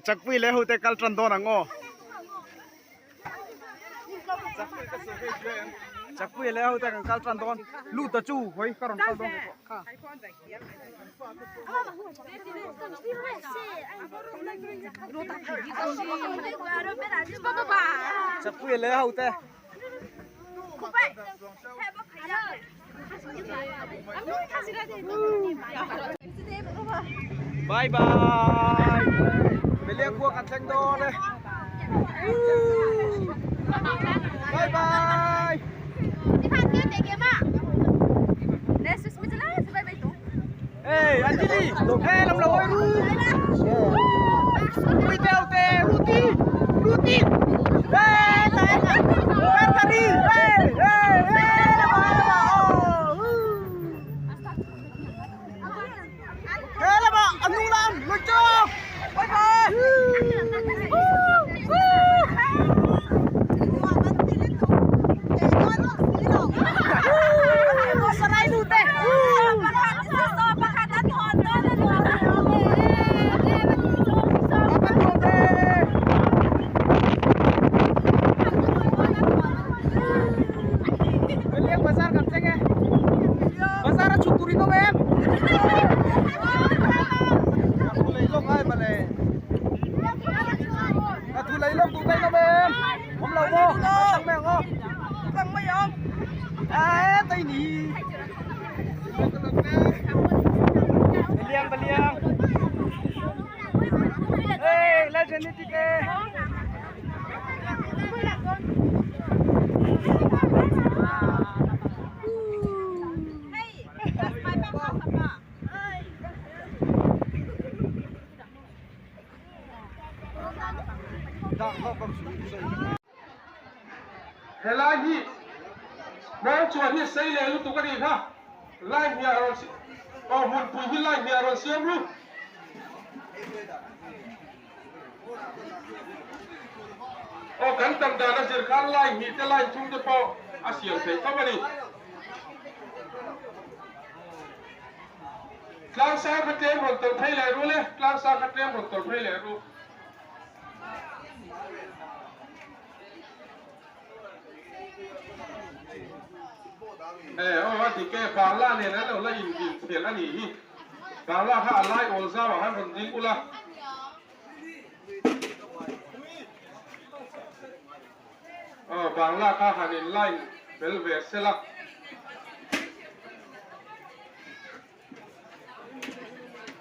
Chakpui leh ho te kal tan dawn ang aw. Chakpui leh ho te kan kal tan dawn. Lut a chu hawi ka rawn kal dawn pawh kha. Chakpui leh ho te. Bye bye. Belia khua kan thleng dawn e. Bye bye. Hey, Anjali. Hey, lam lo oi ru. Ui teo te, Ruti. Ruti. Hey, Kartari. Hey, hey, hey, lama lama. Oh. Hey, lama, anu lam, lucu. Bye bye. Bazar kan thleng e bazar a chhuk turin awm em thu lei lawk ai mawle ka thu lei lawk duh daih lo em awm lo maw tang mai ang aw tang mai ang e tei ni Baliang baliang Hey la genetic e Helai hi Mawng chuan hi sei leh lutuk a nih kha, line hniah rawn aw hmunpui hi line hniah rawn siam ru. Aw kan tam dan a zir khan line hnih te line thum te pawh a siam theih khawp a ni. Tlang sang kha tlem rawn tawlh phei leh ru le, tlang sang kha tlem rawn tawlh phei leh ru. E aw a dik e, Bangla nen an lo la in din thelh a nih hi. Bangla kha a lai awl zau ah han rawn ding ula. Aw Bangla kha han in line fel ve sela.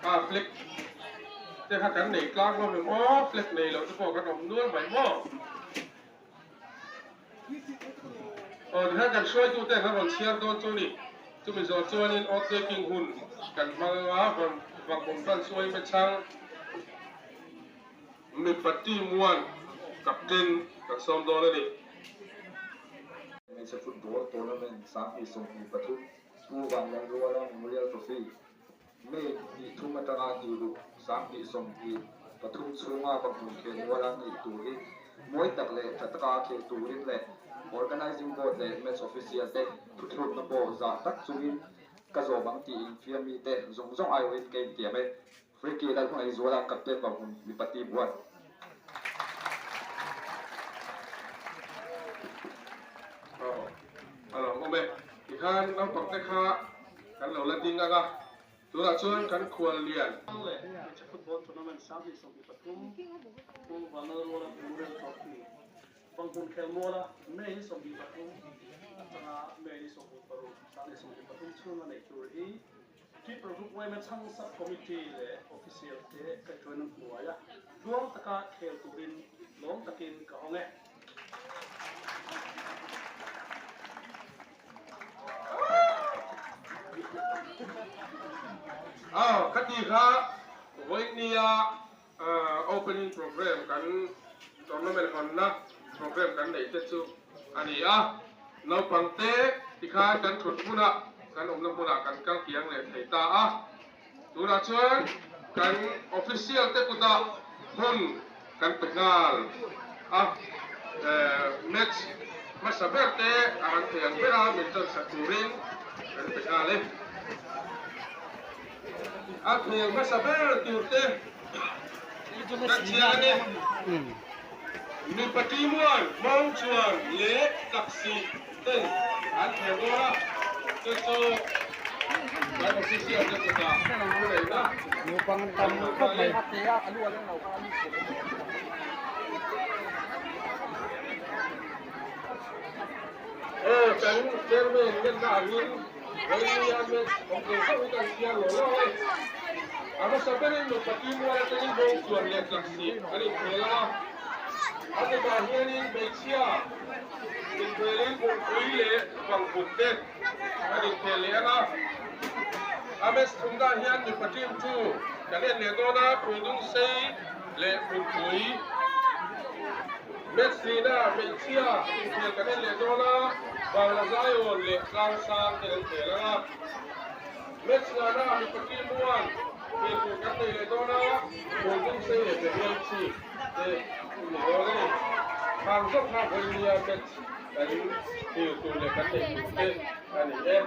A flag te kha kan nei tlang hlawm em aw flag nei loh te pawh kan awm nual mai maw. Aw tikhan kan hruaitu te an rawn chhiar dawn chu ni. Chumi zawh chuanin oath taking hun kan hmang anga Vangbawm tan suai mechang mipa team one captain kan sawm dawn a ni. Hmeichhe football tournament 2023 Pu Vanlalruala Memorial Trophy May hnih thum atanga hnih ruk 2023 chhunga Vanghmun khel muala neih tur hi mawi tak leh tha taka khel turin leh Organising Board leh Match Official te thuthlukna pawh zah tak chungin ka zawm ang tiin fiammi te zawng zawng aiawhin ka intiam e. Ricky Lalhmangaihzuala Captain Vanghmun mipa team huan. Aw a lo awm e. Tikhan naupang te kha kan lo la ding ang a, tunah chuan kan khual lian. Leh hmeichhe football tournament 2023 Pu Vanlalruala Memorial Trophy Vanghmun Khelmuala May ni 23 atanga May ni 26 2023 chhunga neih tur hi Keeper Group yma chhang Sub Committee leh Official te kaihhruaina hnuaia tluang taka khel turin lawm takin ka hawng e. Aw, ka ti kha vawinia opening program kan tournament hawnna program kan neih te chu a ni a, naupang te tikhan kan thut hmunah kan awmna hmunah kan kal kiang leh thei ta a, tunah chuan kan official te kutah hun kan pe nghal a, match hmasa ber te a ran thei ang bera min chansak turin kan pe nghal e. A khel hmasa ber tur te. Kan chiang a ni. Mipa team one mawng chuan leh taxi ten an khel dawn a, chu chu kan official te kutah thu neihna kan hmu nghal e. Aw kan chairman ngenna angin Vawinia match awm thei zauh hi kan chhiar lo lo e. A hmasa berin mipa team rual atangin bawng chuan leh taxi an inkhel a, a kutah hianin hmeichhia inkhelin Bungpui leh Vangkut te an inkhel leh ang a. A match thumna hian mipa team chu kan en leh dawn a, Phuldungsei leh Phulpui. Match hlina hmeichhia inkhel kan en leh dawn a, Bangla Zion leh Tlangsang te an khel ang a. Match lana mipa team one khel tur kan nei leh dawn a, Phuldungsei leh Berial Chief te an ni dawn a ni. Khang zawk kha vawinia match kan khel tur leh kan neih tur te a ni e.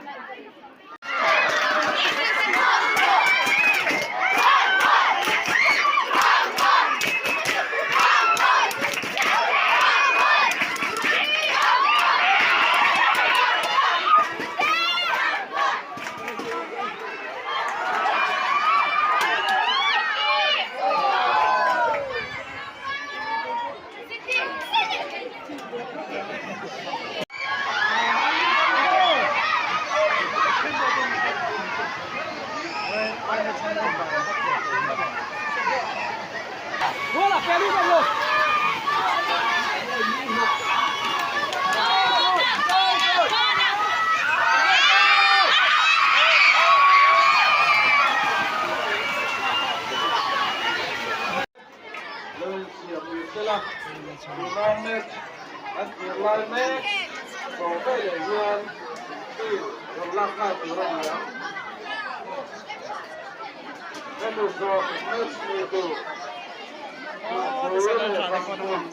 Lo insiam ni sela, tuna match an thlir lai mek tawh veleh hian team rawn lak nghal tur a ni ang. Hemi zawh match ni tur Pui leh Vanhmun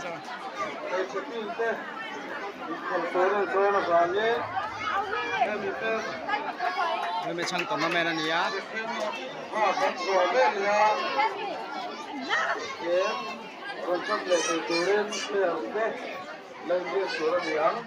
hmeichhe team te inkhelh tur a ni dawn avangin hemi te Hemi chhang tournament a ni a. Second half an chhuah vel hian Tlem rawn chak leh thei turin player te la inbiak tur a ni ang.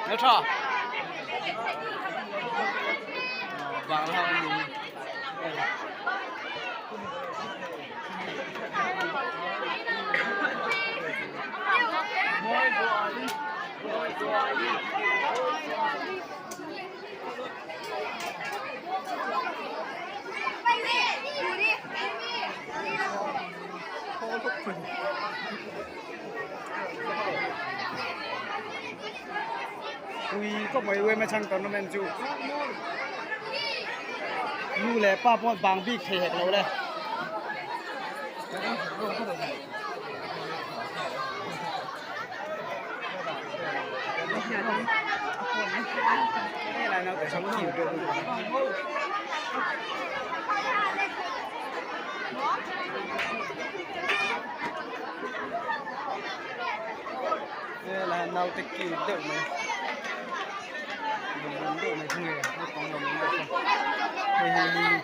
Hmeltha vang ho an ni Pui khawp mai uaima chhang tournament chu nu leh pa pawh bang bik thei hek lo le. Helai naute cute deuh mai lawmawm deuh mai thung e naupang lawmawm deuh kha hei hei hei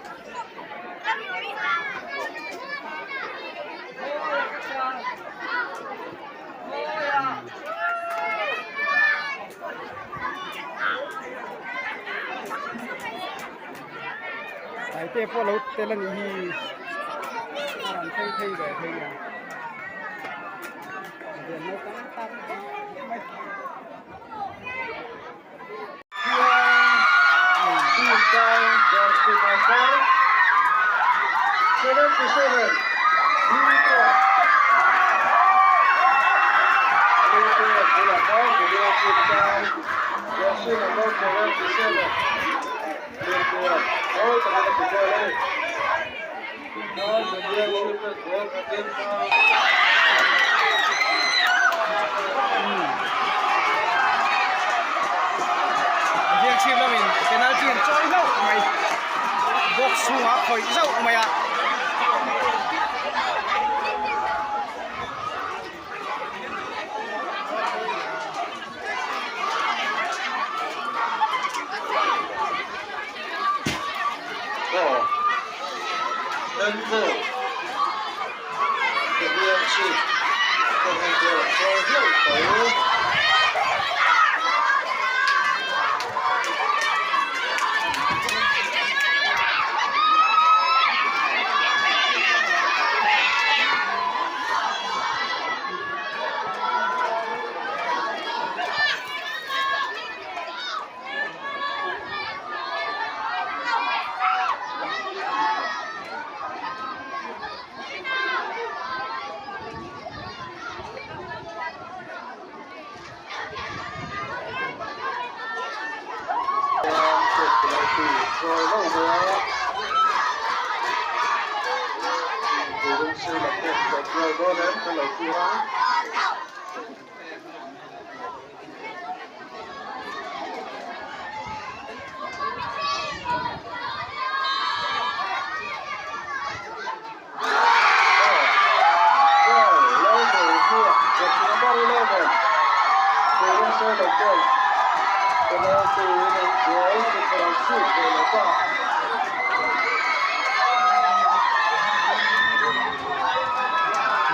Taite pawh lo tel a nih hi a rawn phei phei ve thei a rian naupang tam khawp mai. Biak chhip lamin penalty an chawi hlauh mai. chhungah a khawih zauh mai a.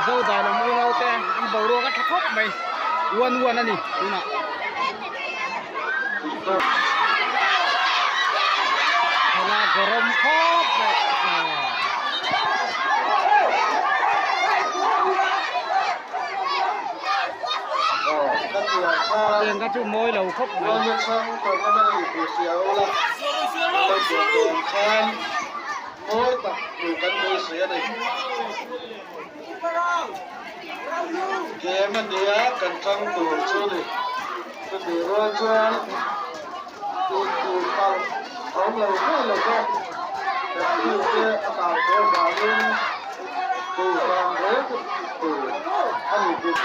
Zodan a unau te an boruak a tha khawp mai uan uan a ni tunah. Hela gorom khawp mai Tiang kha chu mawi lo khawp mai. Game a nia kan tang tur chu ni chutih rual chuan tih tur palh a awm lo ngei lo va kan team te a kal tawh avangin tur vang reng tur a ni bik.